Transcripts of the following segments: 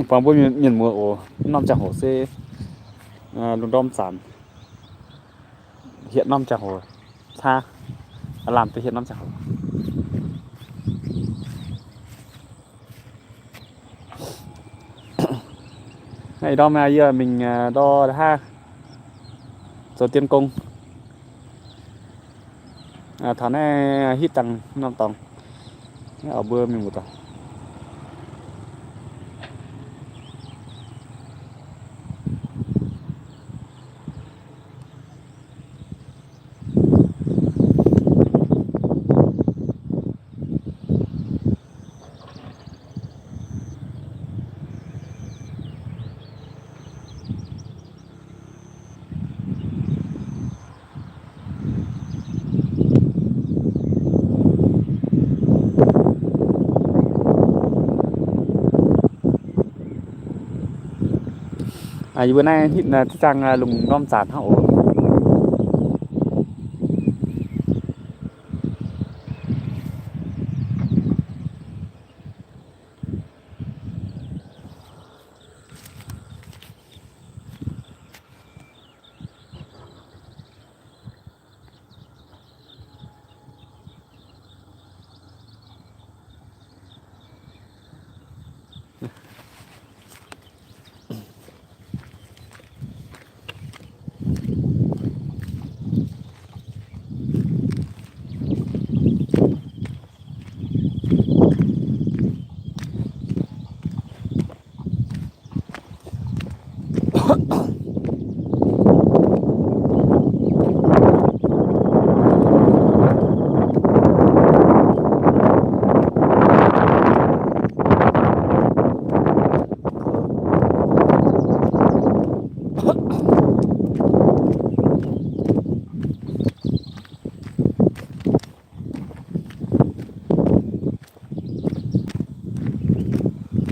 Buangh mbuo mienh muoz oc, norm ziangh hoc se lungh ndorm zanc, hietc norm ziangh hoc, caa, lamh deix hietc norm ziangh hoc. Ih ndorm yie mingh ndor haav zoux dien gong. Taux naaiv hitv dangh norm dorngx, mbuo mingh muoz-doic. Yie mbuo naaiv hitv ziqv zaangh lungh ndorm zanc hnangv oc.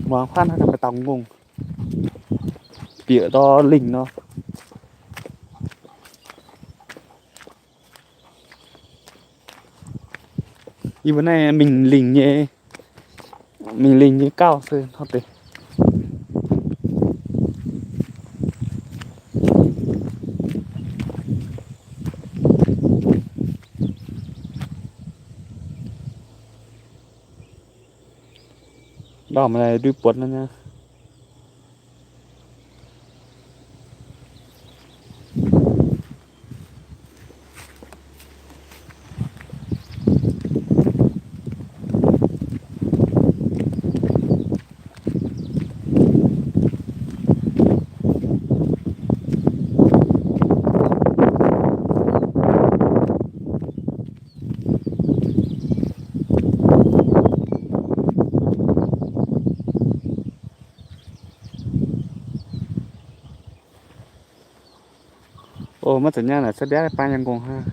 Muangx fatv naaiv maaih dauh ngongh bieqc ndor lingh nor. Yie mbuo naaiv mingh lingh nyei, mingh lingh nyei gauh se hnangv deix. Ndau maaih ndui buonc nor nyei. Ov, maiv zeiz nyaanh naaic, se biaav baan yangh ngongh hnangv.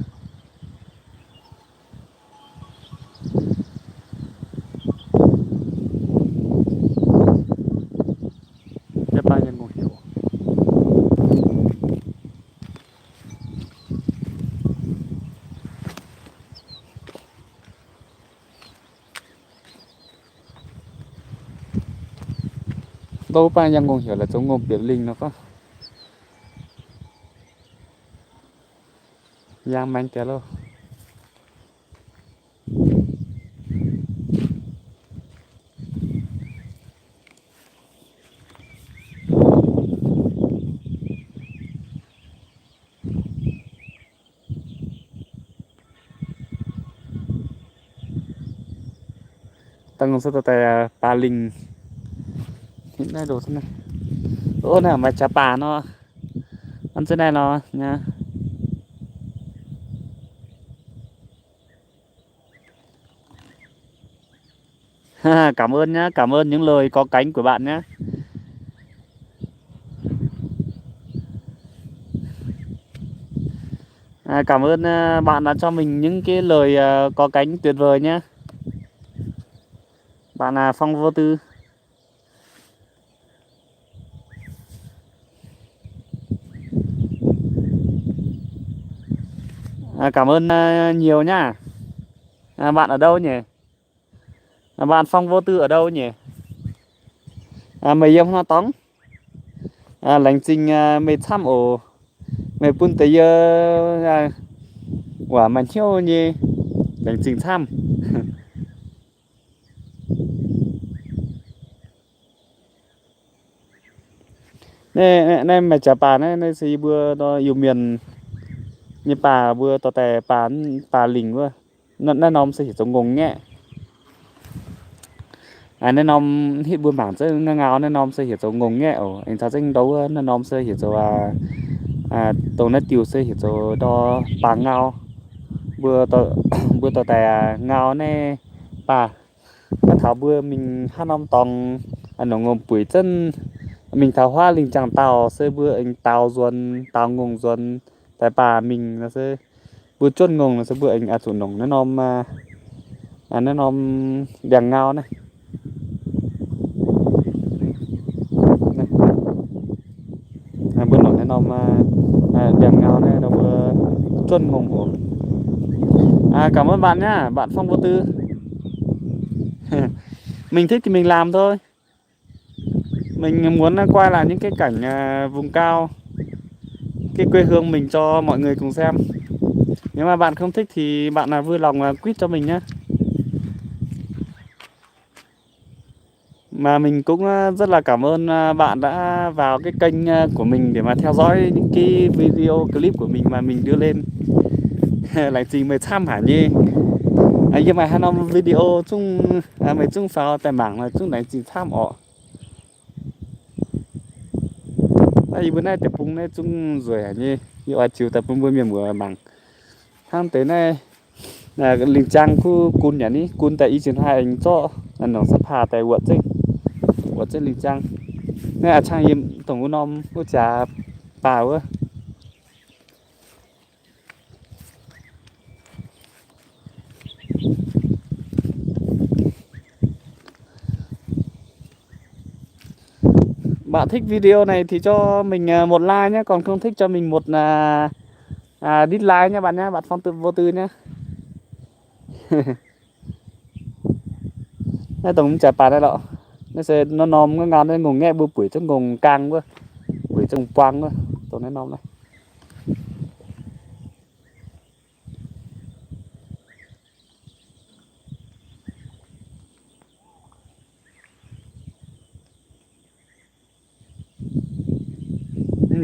Biaav baan yangh ngongh heuc. Ndouv baan yangh ngongh heuc laaix zoux ngongh bieqc lingh nor gorngv. Yangh maengx diex loh. Dangh se daaih baac lingh. Naaiv, naaiv maaih qaqv baac nor. An zengv naaiv nor nyei. Cảm ơn nhá, cảm ơn những lời có cánh của bạn nhá. À, cảm ơn, à, bạn đã cho mình những cái lời, à, có cánh tuyệt vời nhé. Bạn là Phong Vô Tư. À, cảm ơn, à, nhiều nhá. À, bạn ở đâu nhỉ? À, bạn Phong Vô Tư ở đâu nhỉ? Meih yiem haaix nor dorngx? Laengz zingh meih camv oc. Meih bun deix yie waac maaih hnyouv nyei. Laengz zingh camv. Naaiv maaih jaax baac naaiv, naaiv se yie mbuo Iu-Mienh nyei baac, mbuo dorh daaih baac, baac lingc wuov. Naaiv norm se heuc zoux ngongh ngaeqv. Naaiv norm hitv mbuo mangc zengv ngau, naaiv norm se heuc zoux ngongh ngaeqv oc. Aengx caux zengv ndau wuov naaiv norm se heuc zoux, dongh naaiv diuh se heuc zoux ndau baac ngau. Mbuo, mbuo dorh daaih ngau naaiv baac. Maiv taux mbuo mingh haaix norm dorngx, nongc ngongh buic zengv, mingh taux huaav lingh jangx daauh se mbuo aengx daaux nzuonx, daaux ngongh nzuonx daaih baac mingh nor se mbuo juonv ngongh nor se mbuo aengx zuqc nongc naaiv norm, naaiv norm ndiangx-ngau naaiv. Mbuo nongc naaiv norm ndiangx-ngau naaiv nor mbuo juonv ngongh oc. Cảm ơn bạn nhá, bạn Phong vô tư. Mình thích thì mình làm thôi. Mình muốn quay lại những cái cảnh vùng cao, cái quê hương mình cho mọi người cùng xem. Nếu mà bạn không thích thì bạn vui lòng quit cho mình nhé. Mà mình cũng rất là cảm ơn bạn đã vào cái kênh của mình để mà theo dõi những cái video clip của mình mà mình đưa lên. Laengz zingh meih camv haic nyei. Yie maaih haaix norm video zungv meih zungv faaux daaih mangc, meih zungv laengz zingh camv orqc. Naaiv yie mbuo naaiv deic-bung naaiv zungv nzueic haic nyei. Yie oix ziux daaih bun mbuo mienh muoz mangc. Hnangv deix naaiv lingh jaang kuv gun yaac ni gun daaih i ziex hnoi aengx zorqv nongc saav paax daaih wuotc zengv, wuotc zengv lingh jaang. Naaiv a'cangv yiem dongh wuov norm wuov jaax baac wuov. Bạn thích video này thì cho mình một like nhé, còn không thích cho mình một dislike nhé bạn nhé, bạn Phong Tư Vô Tư nhé. Naaiv dongh mv jaax baac naaiv lorqc. Naaiv se norm norm ngau naaiv ngongh ngaeqv mbuo buic zungv ngongh gaang wuov, buic zungv buang wuov, dongh naaiv norm naaiv.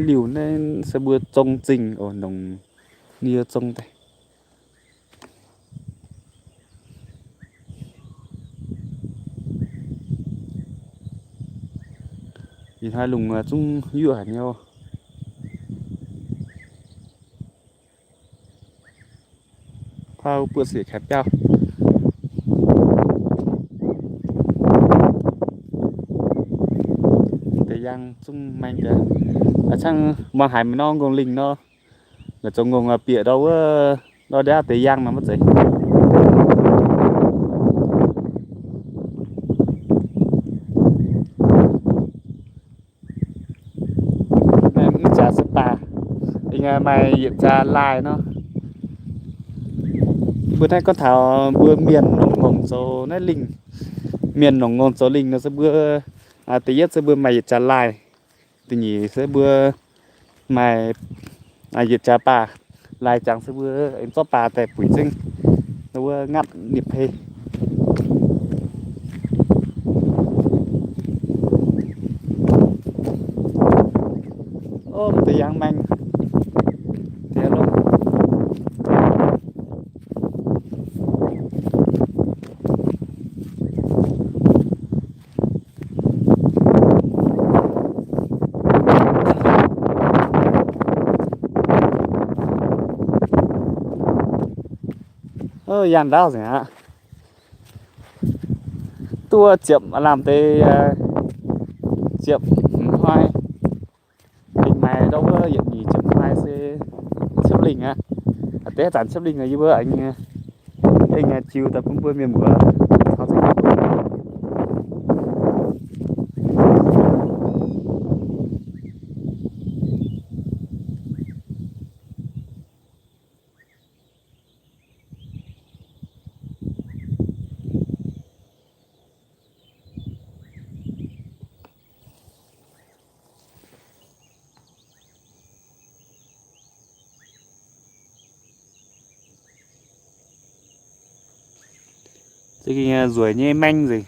Liuz naaiv se mbuo zong zingh oc, nongc nie zong daaih. Ih hnoi lungh zungv yuoqv haic nyei. Taux buoqv siec kaaix biauv. Deix yaang zungv maeng deix. A'cangv muangx haiz meih norm ngongh lingh nor, la'zoux ngongh bieqc ndau wuov, ndau ndiaav deix yaang nor maiv zeiz. Mv jaax se baac, maaih yietc jaax laaih nor. Mbuo naaiv gorngv taux mbuo mienh nongc ngongh zoux naaiv lingh. Mienh nongc ngongh zoux lingh nor se mbuo, da'yietv se mbuo maaih yietc jaax laaih. Da'nyeic se mbuo maaih yietc jaax baac. Laaih jangx se mbuo aengx zorqv baac daaih buic zengv wuov ngatv nipc hei. Ov, deix yaang maeng. Yaangh ndaauv nzengc aqv. Duqv ziepc lamh deix, ziepc hnoi. Mingh maaih ndau wuov yietc nyeic ziepc hnoi se ciepv lingh aqv. Deix zanc ciepv lingh yie mbuo aengx, aengx jiu daaih bun mbuo mienh muoz. Za'gengh nzueic nyei maeng nzengc.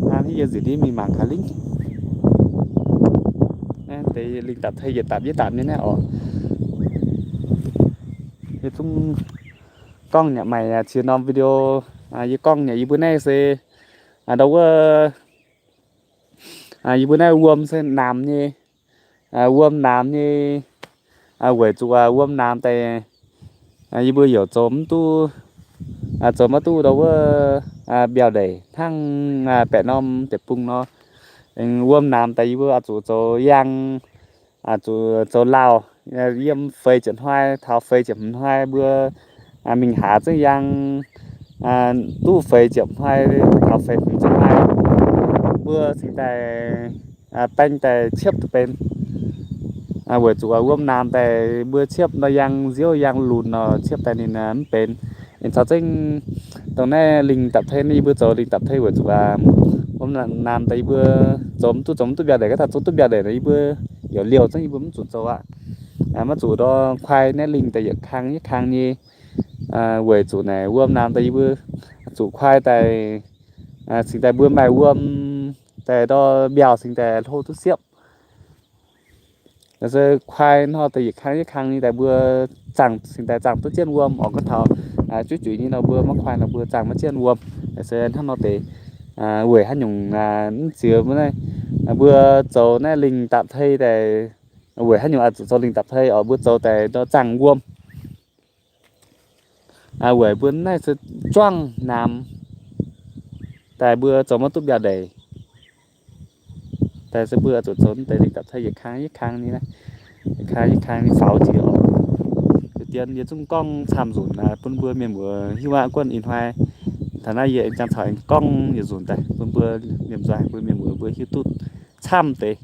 Hnangv yie nzipc ndiev mingh mangc gaax lingv. Naaiv deix lingh dapc tei yietc dapc yietc dapc nyei naaiv oc. Yie zungv gorngv nyei maaic ziex norm video, yie gorngv nyei yie mbuo naaiv se ndau wuov, yie mbuo naaiv wuom se naamx nyei, wuom naamx nyei. Weic zuqc wuom naamx daaih yie mbuo youc zoux mv duqv, zoux maiv duqv ndau wuov mbiauh ndeic hnangv baeqc norm deic-bung nor. Wuom naamx daaih yie mbuo oix zuqc zoux yaang, zuqc zoux lauh, yiem feix ziepc hnoi taux feix ziepc hmz hnoi mbuo mingh haaz zengv yaang, duqv feix ziepc hnoi taux feix hmz ziepc hnoi mbuo cingx daaih baeng daaih ciepv duqv benx. Weic zuqc wuom naamx daaih mbuo ciepv nor yaang nziouv yaang lunx nor ciepv daaih ninh mv benx. Ninh caux zengv dongh naaiv lingh dapc tei, yie mbuo zoux lingh dapc tei weic zuqc wuom naamx daaih yie mbuo zoux mv duqv, zoux mv duqv mbiauh ndeic. Gorngv taux zoux duqv mbiauh ndeic nor yie mbuo youc liouh zengv, yie mbuo mv zuqc zoux aqv. Maiv zuqc ndorm kuaai naaiv lingh daaih yietc kang yietc kang nyei. Weic zuqc naaic wuom naamx daaih yie mbuo zuqc kuaai daaih, cingx daaih mbuo maaih wuom daaih ndorm mbiauh cingx daaih hlo duqv siepv. Se kuaai nor daaih yietc kang yietc kang nyei daaih mbuo zaangc cingx daaih zaangc duqv jienv wuom oc. Gorngv taux juiv juiz nyei nor mbuo maiv kuaai nor mbuo zaangc maiv jienv wuom. Se hnangv nor deix weic haaix nyungc mv ziex mbuo naaiv, mbuo zoux naaiv lingh dapc tei daaih, weic haaix nyungc oix zuqc zoux lingh dapc tei oc, mbuo zoux daaih ndorm zaangc wuom. Weic mbuo naaiv se juangv naamx daaih mbuo zoux maiv duqv mbiauh ndeic. Daaih se mbuo zuqc zoux deix lingh dapc tei yietc kang yietc kang nyei, yietc kang yietc kang nyei faaux jiex oc. Deix dien yie zungv gorngv camv nzunc bun mbuo mienh muoz hiuv aqv. Guonv ih hnoi taux naaiv yie aengx jangx caux aengx gorngv yietc nzunc daaih bun mbuo mienh muoz, mbuo mienh muoz mbuo hiuv duqv camv deix.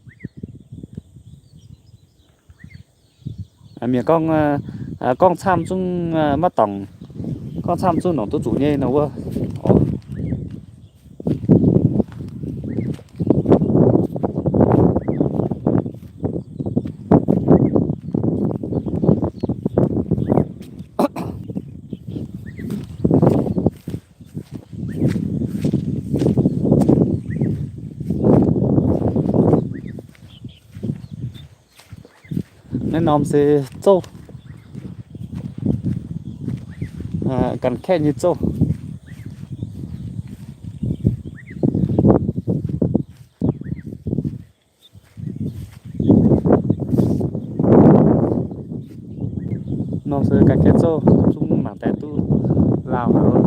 Mienh gorngv, gorngv camv zungv maiv dorngc, gorngv camv zungv nongc duqv zuqc nyei nor wuov. Naaiv norm se zouv, ganh kaeqv nyei zouv. Norm se ganh kaeqv zouv, zungv mangc daaih duqv lauh haic.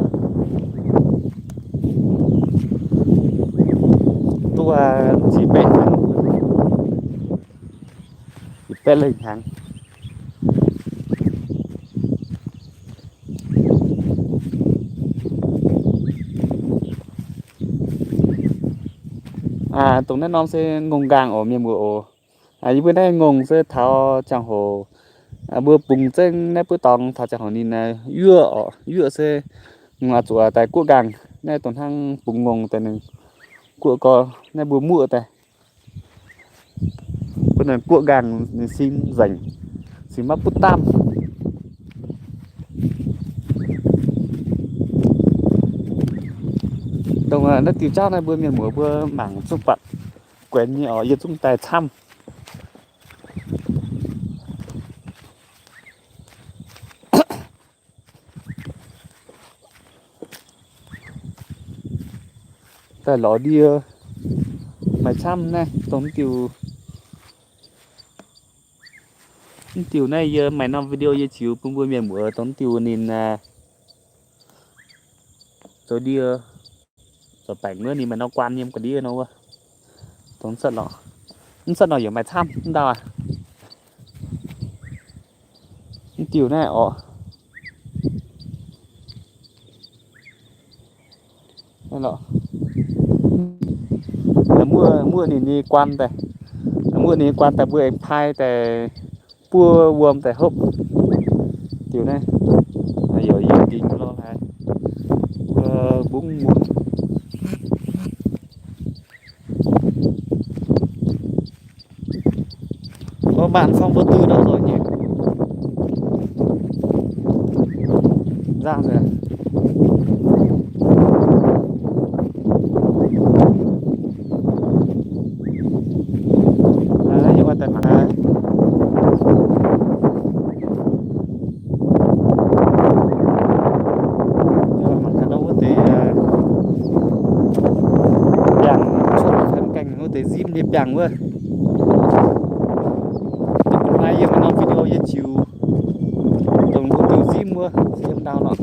Duqv njiec baeqv hnyangx, njiec baeqv leih hnyangx. Dongh naaiv norm se ngongh nqaang oc, mienh muoz oc. Yie mbuo naaiv ngongh se taux ziangh hoc mbuo bungx zengv naaiv buov dorngx taux ziangh hoc ninh yuoqv oc, yuoqv se zuqc daaih guoqv nqaang. Naaiv dongh hnangv bungx ngongh daaih ninh guoqv gorx, naaiv mbuo muoqv daaih. Bun ninh guoqv nqaang ninh singx nzengc, singx maiv butv daamv. Dongh naaiv diuh jauv naaiv mbuo mienh muoz mbuo mangc zungv buatc guenx nyei oc. Yie zungv daaih camv. Daaih lorz ndie maaih camv naaiv dongh diuh. Mv diuh naaiv yie maaih norm video yie ziux bun mbuo mienh muoz dongh diuh ninh zoux ndie, zoux baengc wuov ninh maaih norm guaan yiem ga'ndiev nor wuov. Dongh mv zatv nor yaac maaih camv mv ndau aqv. Mv diuh naaiv oc. Muoqv, muoqv ninh nyei guaan daaih, muoqv ninh nyei guaan daaih mbuo aengx paaiv daaih buov wuom daaih hopv. Diuh naaiv yaac yie ging lorz haaix, mbuo mbungv muoz. Mbuo mangc fong mbuo duqv ndau zoux nyei. Nzangv nzengc. Yie oix daaih mangc gaax. Mangc gaax wuov deix biangh, cuotv gaengh wuov deix nzimv nyei biangh wuov. Maiv yiem norm video yie ziux dongh wuov diuh nzimv wuov yiem ndau nor.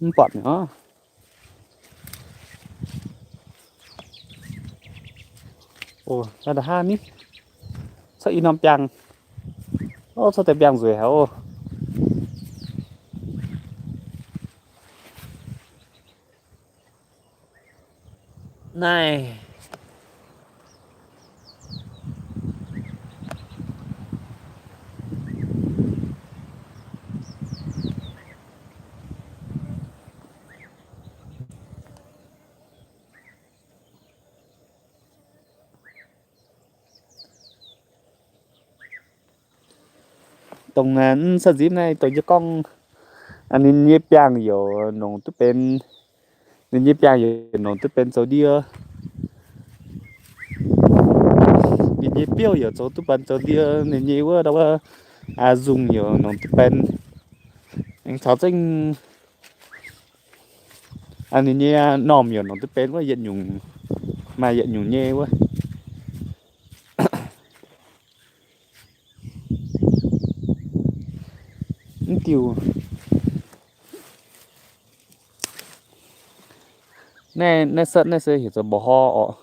Mv buatc nyei. Oc, naaiv nda'haav ni, cuotv i norm biangh. Oc, cuotv deix biangh nzueic haic oc. Naaiv dongh, aa, cuotv nzimv naaiv dongh yie gorngv, aa, ninh nyei biangh youc nongc duqv benx, ninh nyei biangh youc nongc duqv benx zoux ndie. Ninh nyei biouv youc zoux duqv benx zoux ndie, ninh nyei wuov, wuov, aa, nzungh youc nongc duqv benx. Aengx caux zengv, aa, ninh nyei normh youc nongc duqv benx wuov yietc nyungc, maaih yietc nyungc nyei wuov. Mv diuh naaiv, naaiv setv naaiv se heuc zoux mba'ho orqc.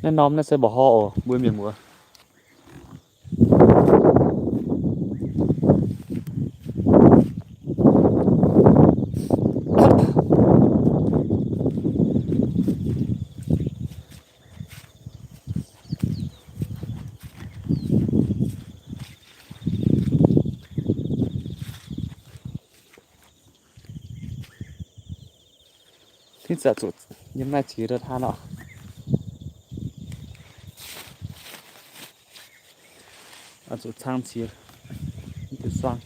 Naaiv norm naaiv se mba'ho oc, mbuo mienh muoz. Hnangv naaiv zuqc yiem naaiv qiex hnangv nor. Zuqc cang qiex, zuqc suang.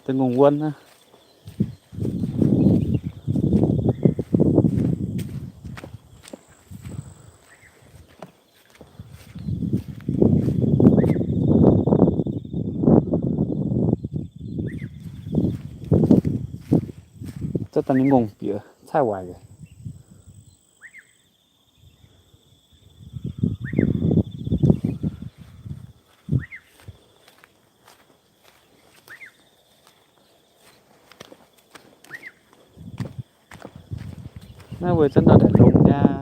Da'ngongh wuon aqv. Cuotv daaih ninh ngongh bieqc caaiv waaic. Naaiv weic zanv ndau daaih longx nyei.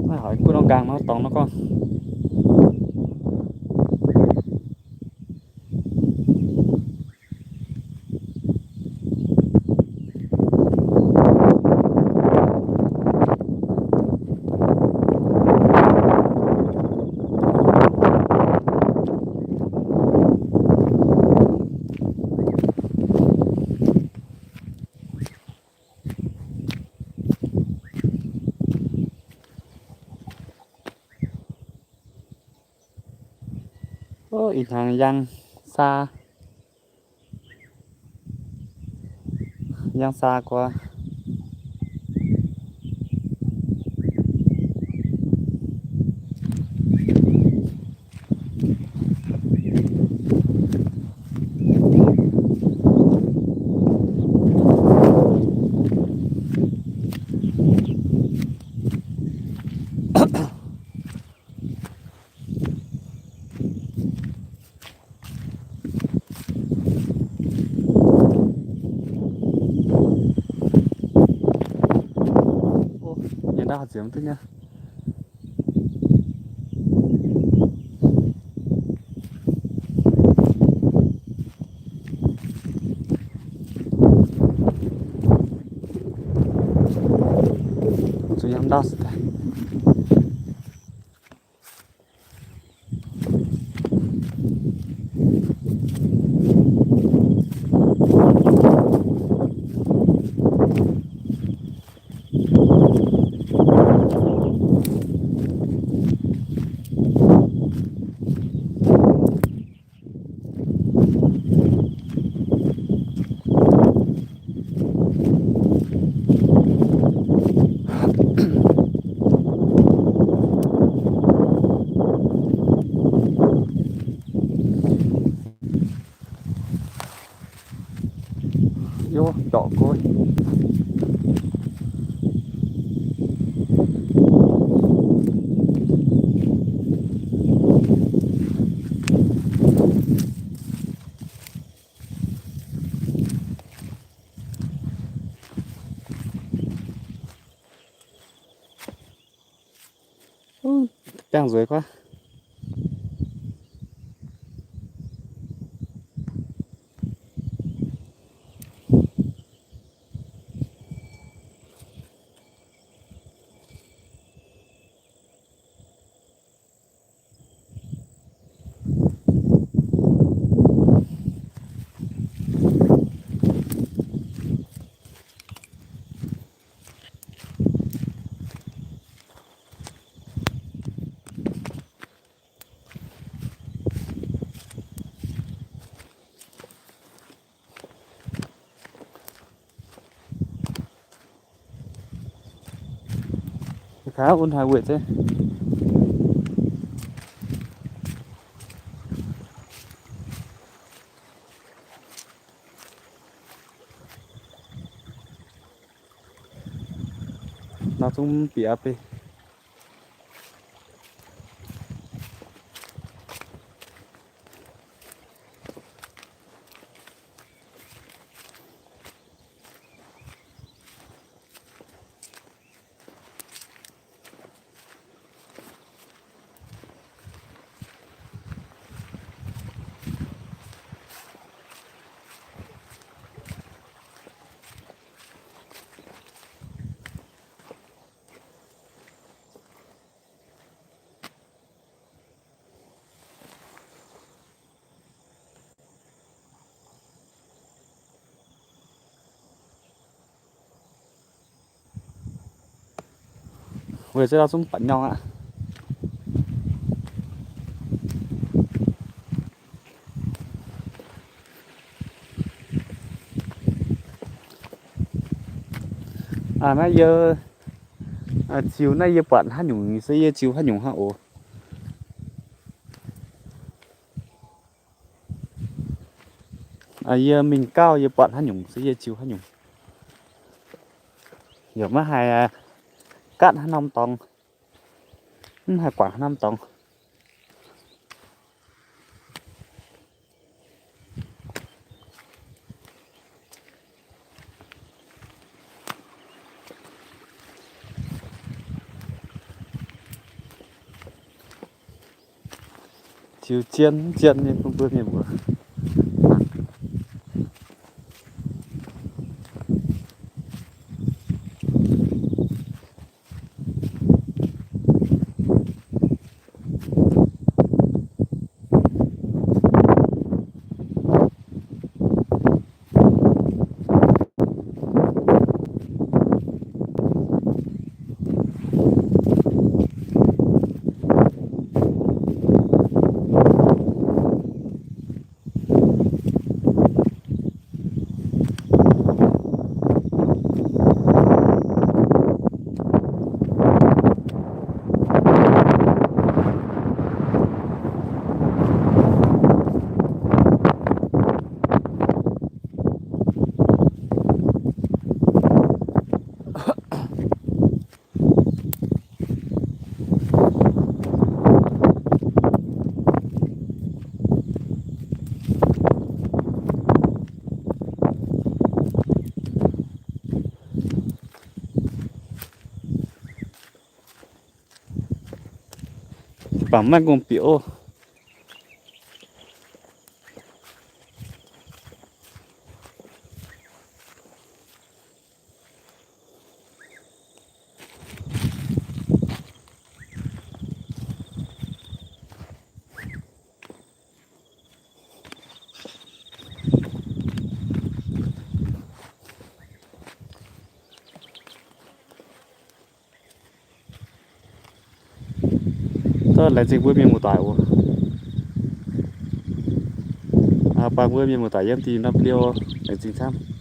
Naaiv haiz guv norm nqaang nor dorngx nor gorngv. Ih hnaangx yang saa, yang saa guaax. Nyanc ndau haaix ziemx duqv nyei. Zuqc yangh ndau se daaih. Yov ndorqc guv. Biangh nzueic guaax. Kaav un haaix weic zeiv. Nor zungv bieqc aqv bei. Weic zuqc lauh zungv baac nyorng aqv. Naaiv yie ziux naaiv yie buatc haaix nyungc se yie ziux haaix nyungc hnangv oc. Yie mingh gauh yie buatc haaix nyungc se yie ziux haaix nyungc. Yaac maiv haih gaatv haaix norm dorngx, mv haih guangc haaix norm dorngx. Ziux zien mv zien nyei bun mbuo mienh muoz. Bangc maiv ngongh bieqc oc. Laengz zingh mbuo mienh muoz-doic oc. Baan mbuo mienh muoz-doic yiem dinh norm liouh laengz zingh camv.